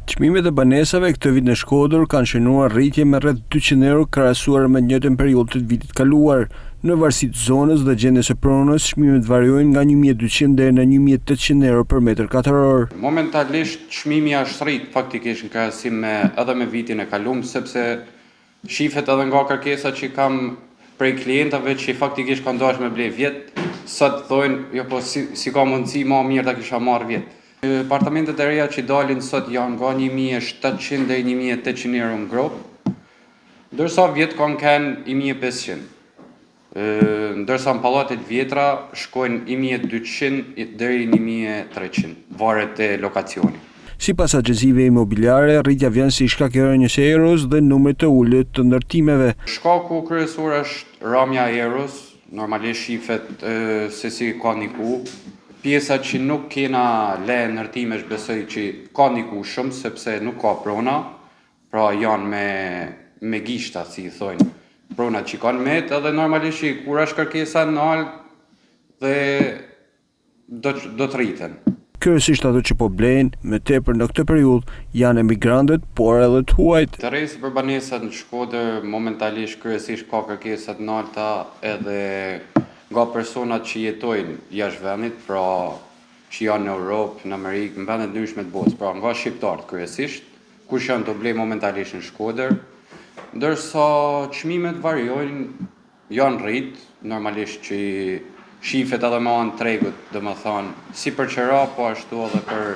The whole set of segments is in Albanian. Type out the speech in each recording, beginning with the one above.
Çmimet e banesave këtë vit në Shkodër kanë shënuar rritje me rreth 200 euro krahasuar me të njëjtën periudhë të vitit të kaluar. Në varësi të zonës dhe gjendjes së pronës, çmimet variojnë nga 1200 deri në 1800 euro për metër katror. Momentalisht çmimi është rrit faktikisht në krahasim me edhe me vitin e kalum, sepse shifet edhe nga kërkesa që kam prej klientave që faktikisht kanë dashur me ble vjet, sot thonë, jo po si, si ka mundësi ma mirë ta kisha marrë vjet. Apartamentet e reja që dalin sot janë nga 1700 deri 1800 euro në gropë, ndërsa vjet kanë qenë 1500. Ndërsa në pallatet vjetra shkojnë 1200 deri 1300, varet e lokacioni. Sipas agjencive imobiliare, rritja vjen si shkak i rënies së euros dhe numrit të ulët të ndërtimeve. Shkaku kryesor është ramja e euros, normalisht shifet se si ka ndiku. Pjesa që nuk kena leje ndërtimesh besoj që ka ndiku shumë sepse nuk ka prona, pra janë me me gishta si i thojnë, pronat që kanë met edhe normalisht që kur është kërkesa nalt dhe do do të rriten. Kryesisht ato që po blejnë më tepër në këtë periudhë janë emigrantët, por edhe të huajt. Interesi për banesat në Shkodër momentalisht kryesisht ka kërkesa të nalta edhe nga personat që jetojnë jashtë vendit, pra që janë në Europë, në Amerikë, në vende të ndryshme të botës, pra nga shqiptarët kryesisht, kush janë të blej momentalisht në Shkodër, ndërsa çmimet variojnë, janë rrit, normalisht që shifet edhe me anë tregut, dhe më thonë, si për qera, po ashtu edhe për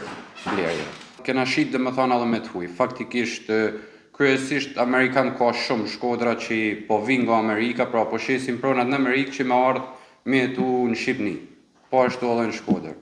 blerje. Kena shit dhe më thonë edhe me të huj. Faktikisht, kryesisht Amerikan ka shumë Shkodra që po vinë nga Amerika, pra po shesin pronat në Amerikë që me ardhë me jetu në Shqipni, po ashtu edhe në Shkodër.